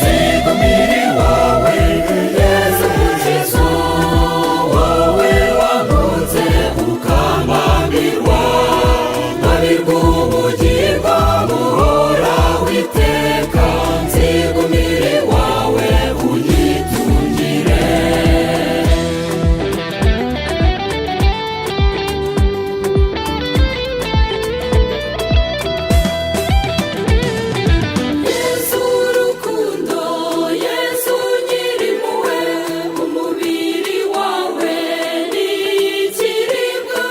Zigumire wawe Yezu Mukiza, wowe wavutse ukambambirwa, nkabirwa ubugingo buhoraho iteka. Nzigumire wawe unyitungire. Yezu rukundo, Yezu nyirimpuhwe, umubiri wawe ni ikiribwa,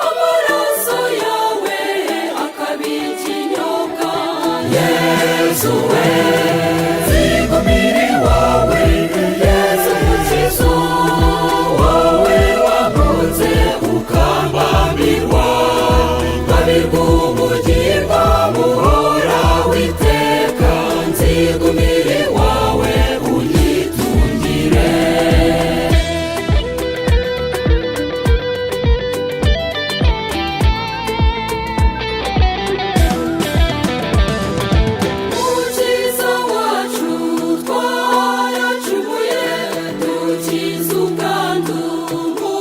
amaraso yawe akaba ikinyobwa. Yezu we, zigumire wawe Yezu Mukiza, wowe wavutse ukambambirwa, nkabirwa ubugingo buhoraho iteka. Nzigumire wawe unyitungire. Mukiza wacu, twaracumuye, dukiza ubwandu mu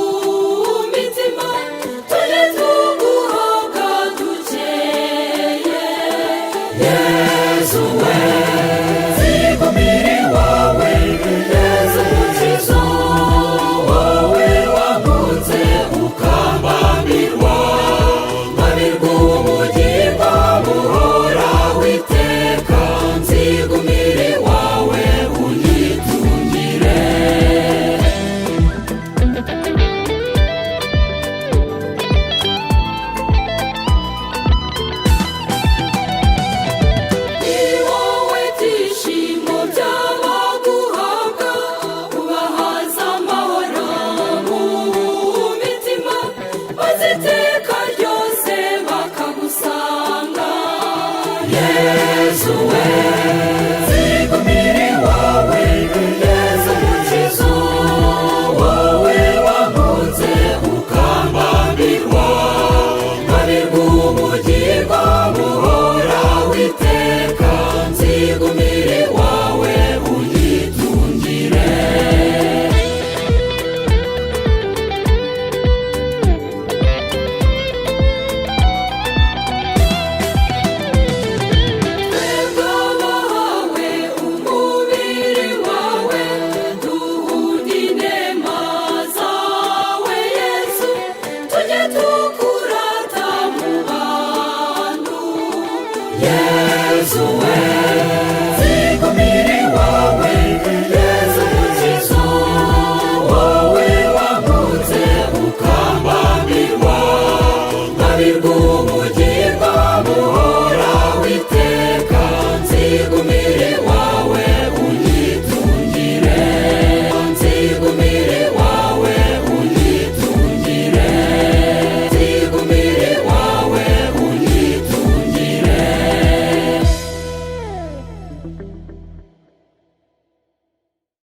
mitima, tujye tuguhabwa dukeye. Yezu we, zigumire wawe Yezu Mukiza, wowe wavutse ukambambirwa, nkabirwa ubugingo buhoraho iteka. Nzigumire wawe unyitungire. Ni wowe byishimo by'abaguhabwa, ubahaza amahoro mu mitima, maze iteka ryose bakagusanga. Yezu we.